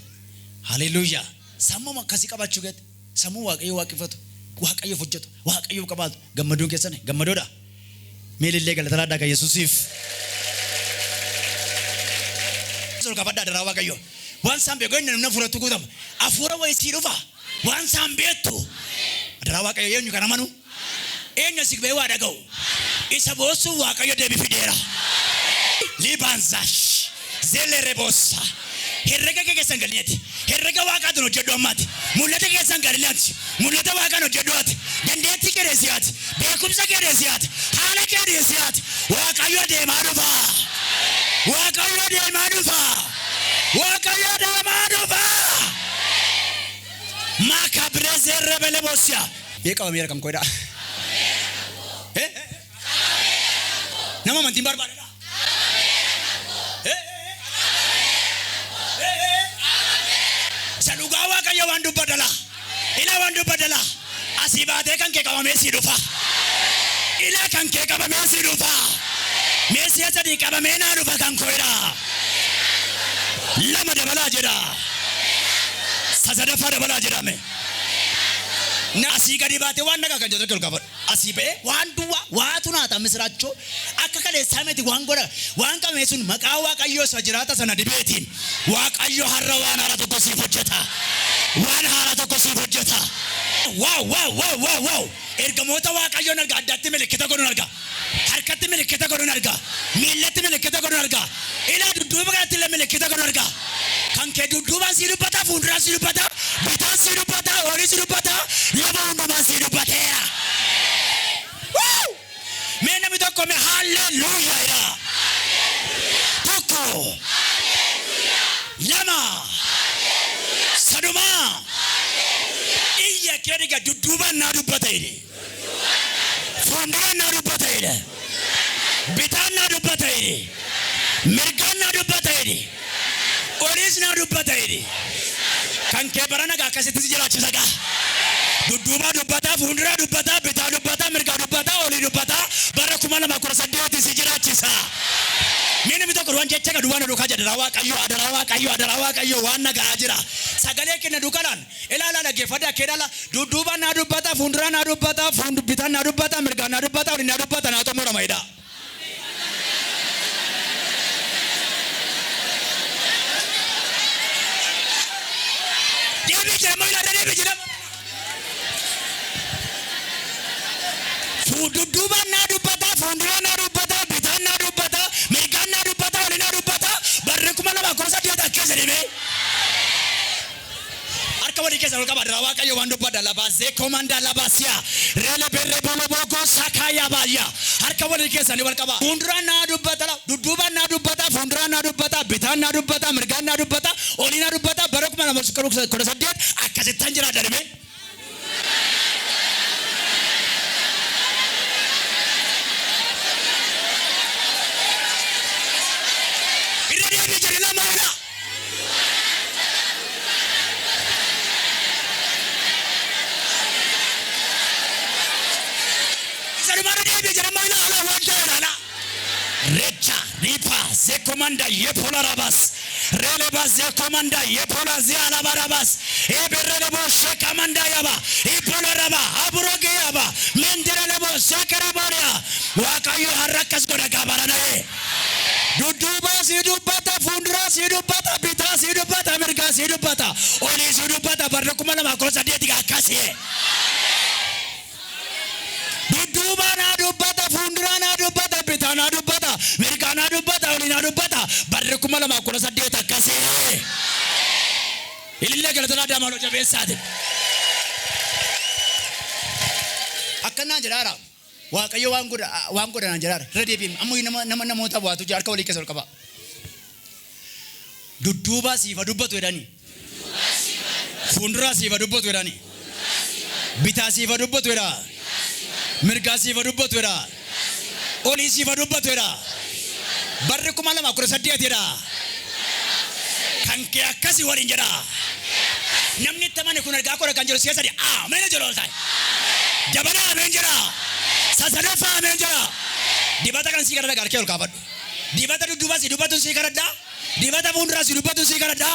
Haleluuyaa. Sammuu akkasii qabaachuu keessan sammuu Waaqayyo waaqeffatu, Waaqayyoof hojjetu, Waaqayyoof qabaatu gammaduun keessan gammadoodha. Mee ilillee galata laadhaa kan Yesuusiif. Ol qabadhaa daraa Waaqayyo. Waan isaan beeku eenyu namni hafuuratti guutama. Hafuura wayii sii dhufa. Waan isaan beektu. Daraa Waaqayyo eenyu kan amanu? Eenyu asii ba'ee waa dhaga'u? Isa boossuu Waaqayyo deebii fideera. Libaanzaash. Zelerebossa. Herrega kee keessan galneeti. Herrega waaqaatiin hojjedhu ammaati. Mul'ata keessan galneeti. Mul'ata waaqaan hojjedhu ati. Dandeettii kee deessiyaati. Beekumsa kee deessiyaati. Haala kee deessiyaati. Waaqayyo deemaa dhufa. Waaqayyo deemaa dhufa. Waaqayyo deemaa dhufa. Maakabirezerebelebossia. Mee qabameera kan koodha. Eh? Nama amantiin barbaadadha. Eh? Isa dhugaa Waaqayyo waan dubbadala. Ila waan dubbadala. Asii baatee kan kee qabamee sii dhufa. Ila kan kee qabamee sii dhufa. Mee si'a sadii qabamee naa dhufa kan koodha. Lama dabalaa jedha. Sadaffaa dabalaa jedhame. Na asii gadi baatee waan nagaa kan jedhu ol qabadhu. Asii ba'ee waan duwwaa waatu naata misiraachoo akka kaleessaa miti waan godha waan qabame sun maqaa Waaqayyoo isa jiraata sana dibeetiin Waaqayyo har'a waan haara tokko siif hojjeta. Waan haara tokko siif hojjeta. Waaw waaw waaw waaw waaw. Ergamoota Waaqayyoon arga addatti milikkita godhuun arga. Harkatti milikkita godhuun arga. Miillatti milikkita godhuun arga. Ilaa dudduuba kanatti illee milikkita godhuun arga. Kan kee dudduubaan sii dubbata, fuulduraan sii dubbata, bitaan sii dubbata, olii sii dubbata, lafa hundumaan sii dubbateera. Wuu! Mee namni tokko mee haalleluuyaa jedha. Tokko. Lama. Sadumaa. Iyya kee dhiga dudduubaan naa dubbata jedhe. Fuulduraan naa dubbata jedhe. Bitaan naa dubbata jedhe. Mirgaan naa dubbata jedhe. Oliis naa dubbata jedhe. Kan kee bara nagaa akkasitti si jiraachisa gaa. Dudduubaa dubbataa, fuulduraa dubbataa, bitaa dubbataa, mirgaa dubbataa, olii dubbataa, bara 2018 si jiraachisa. Mee namni tokko waan jecha gadu waan duukaa jedha. Adaraa Waaqayyo, adaraa Waaqayyo, adaraa Waaqayyo waan nagaa jira. Sagalee kenna duukalaan ilaalaa dhaggeeffadhaa kee ilaala. Dudduubaan naa dubbata, fuulduraa naa dubbata, bitaan naa dubbata, mirgaan naa dubbata, olii naa dubbata, naa xumurama jedha. Deebii jedhamu ilaala deebii jedhamu. Dudduubaan naa dubbata, fuulduraan naa dubbata, bitaan naa dubbata, mirgaan naa dubbata, olii naa dubbata, barri 2018 akkas jedhame. Harka walii keessa ol qaba adaraa Waaqayyo waan dubbadha labaasee komanda labaasiya reele berre bolo boko sakaya baayya harka walii keessa ni wal qaba. Fuulduraan naa dubbata, dudduubaan naa dubbata, fuulduraan naa dubbata, bitaan naa dubbata, mirgaan naa dubbata, olii naa dubbata, bara 2018 akkasittan jiraadha dhimee. Irra deebii jedhe lama ola. Isa dhumarra deebii jedhe amma ila ala waan ta'eera ala. Recha ripa zekomanda yepolarabas releba zekomanda yepola zialabarabas eberelebo shekamanda yaba ipolaraba aburoge yaba menderelebo sekeraboria Waaqayyo har'a akkas godha gaabarana'e. Dudduubaa sii dubbata, fuulduraa sii dubbata, bitaa sii dubbata, mirgaa sii dubbata, olii sii dubbata, barri 2018 akkasii. Dudduubaa naa dubbata, fuulduraa naa dubbata, bitaa naa dubbata, mirgaa naa dubbata, olii naa dubbata, barri 2018 akkasii. Ilillee galatanaa daamaloo jabeessaati. Akkanaan jedhaara. Waaqayyo waan godha waan godha naan jedhaara. Irra deebiin ammoo nama nama namoota waatu jira harka walii keessa ol qaba. Dudduubaa siifa dubbatu jedhanii. Fuulduraa siif haa dubbatu jedhani. Bitaa siif haa dubbatu jedha. Mirgaa siif haa dubbatu jedha. Olii siif haa dubbatu jedha. Barri 2018 jedha. Kan kee akkasii waliin jedha. Namni itti amane kun ergaa koo kan jiru si'a sadi ameen jedhu ol ta'e. Dabalaa ameen jedha. Sasadaffaa ameen jedha. Dibata kan sii kadhadha, harkee ol kaafadhu. Dibata dudduuba si dubbatu sii kadhadha. Dibata fuulduraa si dubbatu sii kadhadha.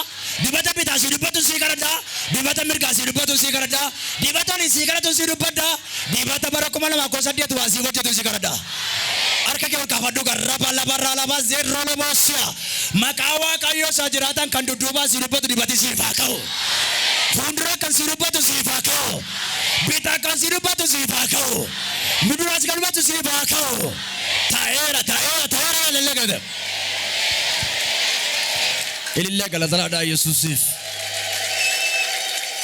Dibata bitaa si dubbatu sii kadhadha. Dibata mirgaa si dubbatu sii kadhadha. Dibata olii sii kadhatu sii dubbadha. Dibata bara 2018 waa sii hojjetu sii kadhadha. Harka kee ol kaafadhu, garraba labarraa laba zeerroo lomoosiya. Maqaa Waaqayyoo isaa jiraatan, kan dudduubaa si dubbatu dibati siif haa ka'u. Fuuldura kan si dubbatu siif haa ka'u. Bitaa kan si dubbatu siif haa ka'u. Muduraas kan dubbatu siif haa ka'u. Ta'eera, ta'eera, ta'eera, ilillee galata. Ilillee galatanaadhaa Yesuusiif.